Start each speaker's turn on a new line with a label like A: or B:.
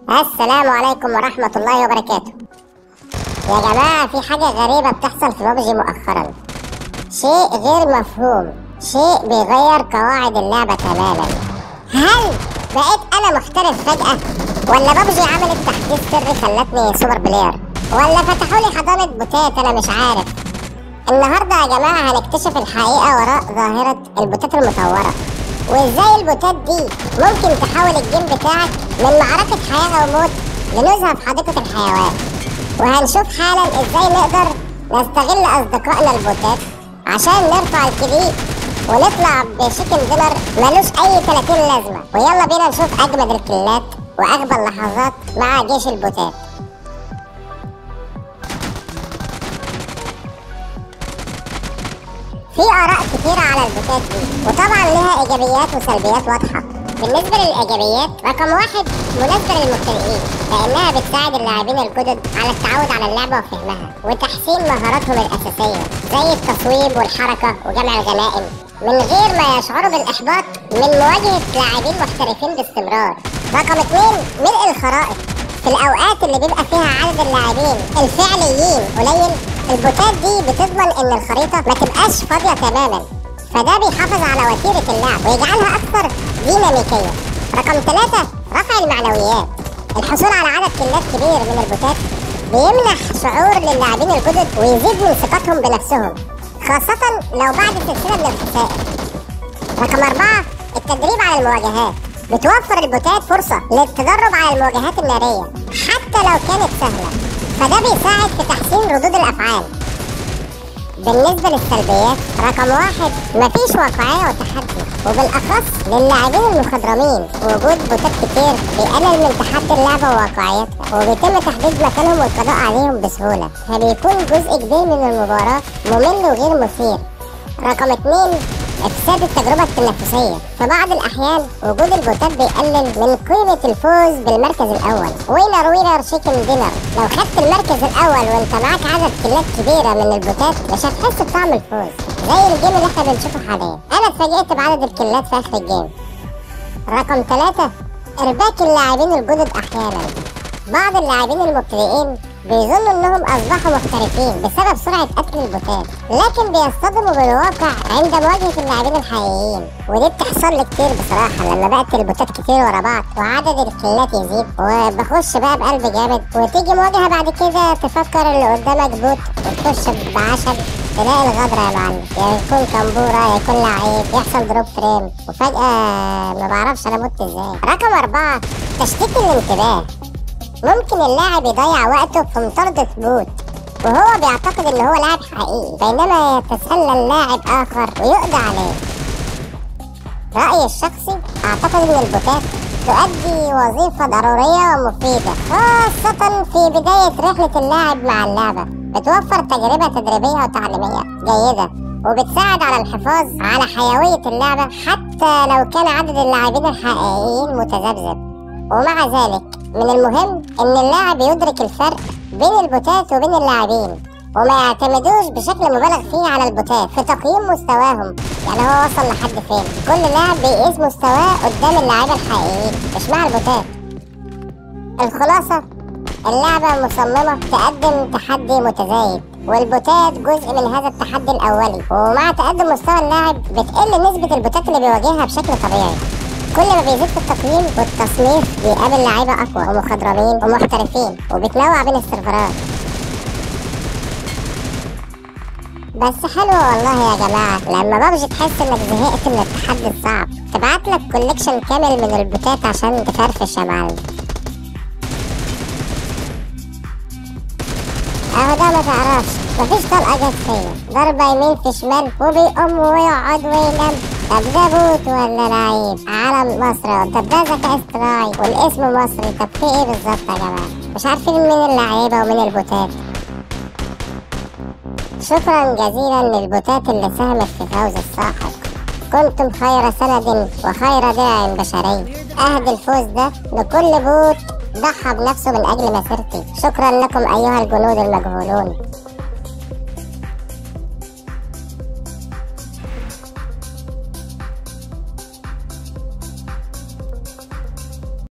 A: السلام عليكم ورحمة الله وبركاته. يا جماعة في حاجة غريبة بتحصل في بابجي مؤخرا، شيء غير مفهوم، شيء بيغير قواعد اللعبة تماما. هل بقيت أنا محترف فجأة؟ ولا بابجي عملت تحديث سري خلتني super player؟ ولا فتحوا لي حضانة بوتات؟ أنا مش عارف. النهاردة يا جماعة هنكتشف الحقيقة وراء ظاهرة البوتات المطورة، وازاي البوتات دي ممكن تحول ال game بتاعك من معركة حياة أو موت لنزهة في حديقة الحيوان. وهنشوف حالا ازاي نقدر نستغل أصدقائنا البوتات عشان نرفع ال KD ونطلع ب chicken dinner ملوش أي 30 لازمة. ويلا بينا نشوف أجمد الكلات وأغبى اللحظات مع جيش البوتات. في آراء كتيرة على البوتات دي، وطبعا لها إيجابيات وسلبيات واضحة. بالنسبة للإيجابيات، رقم 1 مناسبة للمبتدئين لأنها بتساعد اللاعبين الجدد على التعود على اللعبة وفهمها وتحسين مهاراتهم الأساسية زي التصويب والحركة وجمع الغنائم من غير ما يشعروا بالإحباط من مواجهة لاعبين محترفين باستمرار. رقم 2 ملء الخرائط. في الأوقات اللي بيبقى فيها عدد اللاعبين الفعليين قليل، البوتات دي بتضمن ان الخريطة ما تبقاش فاضية تماما، فده بيحافظ على وتيرة اللعب ويجعلها اكثر ديناميكية. رقم 3 رفع المعنويات. الحصول على عدد كلات كبير من البوتات بيمنح شعور للاعبين الجدد ويزيد من ثقتهم بنفسهم، خاصة لو بعد سلسلة من الخسائر. رقم 4 التدريب على المواجهات. بتوفر البوتات فرصة للتدرب على المواجهات النارية حتى لو كانت سهلة، فده بيساعد في تحسين ردود الأفعال. بالنسبة للسلبيات، رقم 1 مفيش واقعية وتحدي، وبالأخص للاعبين المخضرمين. وجود بوتات كتير بيقلل من تحدي اللعبة وواقعيتها، وبيتم تحديد مكانهم والقضاء عليهم بسهولة، فبيكون جزء كبير من المباراة ممل وغير مثير. رقم 2 افساد التجربة التنافسية. في بعض الأحيان وجود البوتات بيقلل من قيمة الفوز بالمركز الأول. winner winner chicken dinner. لو خدت المركز الأول وأنت معاك عدد كلات كبيرة من البوتات مش هتحس بطعم الفوز زي ال game اللي احنا بنشوفه حاليا. أنا اتفاجئت بعدد الكلات في آخر ال game. رقم 3 إرباك اللاعبين الجدد أحيانا. بعض اللاعبين المبتدئين بيظنوا انهم اصبحوا محترفين بسبب سرعة قتل البوتات، لكن بيصطدموا بالواقع عند مواجهة اللاعبين الحقيقيين. ودي بتحصل لي كتير بصراحة، لما بقتل بوتات كتير ورا بعض وعدد الكلات يزيد وبخش بقى بقلب جامد، وتيجي مواجهة بعد كده تفكر اللي قدامك bot وتخش بعشم تلاقي الغدرة يا معلم، يا يكون كمبورة يا يكون لعيب، يحصل drop frame وفجأة ما بعرفش انا مت ازاي. رقم 4 تشتيت الانتباه. ممكن اللاعب يضيع وقته في مطاردة bot وهو بيعتقد ان هو لاعب حقيقي، بينما يتسلل لاعب اخر ويقضي عليه. رأيي الشخصي اعتقد ان البوتات تؤدي وظيفة ضرورية ومفيدة، خاصة في بداية رحلة اللاعب مع اللعبة. بتوفر تجربة تدريبية وتعليمية جيدة، وبتساعد على الحفاظ على حيوية اللعبة حتى لو كان عدد اللاعبين الحقيقيين متذبذب. ومع ذلك من المهم ان اللاعب يدرك الفرق بين البوتات وبين اللاعبين، وما يعتمدوش بشكل مبالغ فيه على البوتات في تقييم مستواهم، يعني هو وصل لحد فين. كل لاعب بيقيس مستواه قدام اللاعيبه الحقيقيين مش مع البوتات. الخلاصة، اللعبة مصممه تقدم تحدي متزايد، والبوتات جزء من هذا التحدي الاولي، ومع تقدم مستوى اللاعب بتقل نسبه البوتات اللي بيواجهها بشكل طبيعي. كل ما بيزيد في التقييم والتصنيف بيقابل لعيبة اقوى ومخضرمين ومحترفين، وبيتنوع بين السيرفرات. بس حلوة والله يا جماعة لما بابجي تحس انك زهقت من التحدي الصعب تبعتلك collection كامل من البوتات عشان تفرفش يا معلم. اهو ده ما تعرفش، مفيش طلقه جت فيا، ضربه يمين في شمال وبيقوم ويقعد وينام. طب ده bot ولا لعيب؟ علم مصر. طب ده ذكاء اصطناعي والاسم مصري. طب في ايه بالظبط يا جماعة؟ مش عارفين مين اللعيبة ومين البوتات. شكرا جزيلا للبوتات اللي ساهمت في فوز الساحق، كنتم خير سند وخير درع بشري. اهدي الفوز ده لكل bot ضحى بنفسه من اجل مسيرتي. شكرا لكم ايها الجنود المجهولون.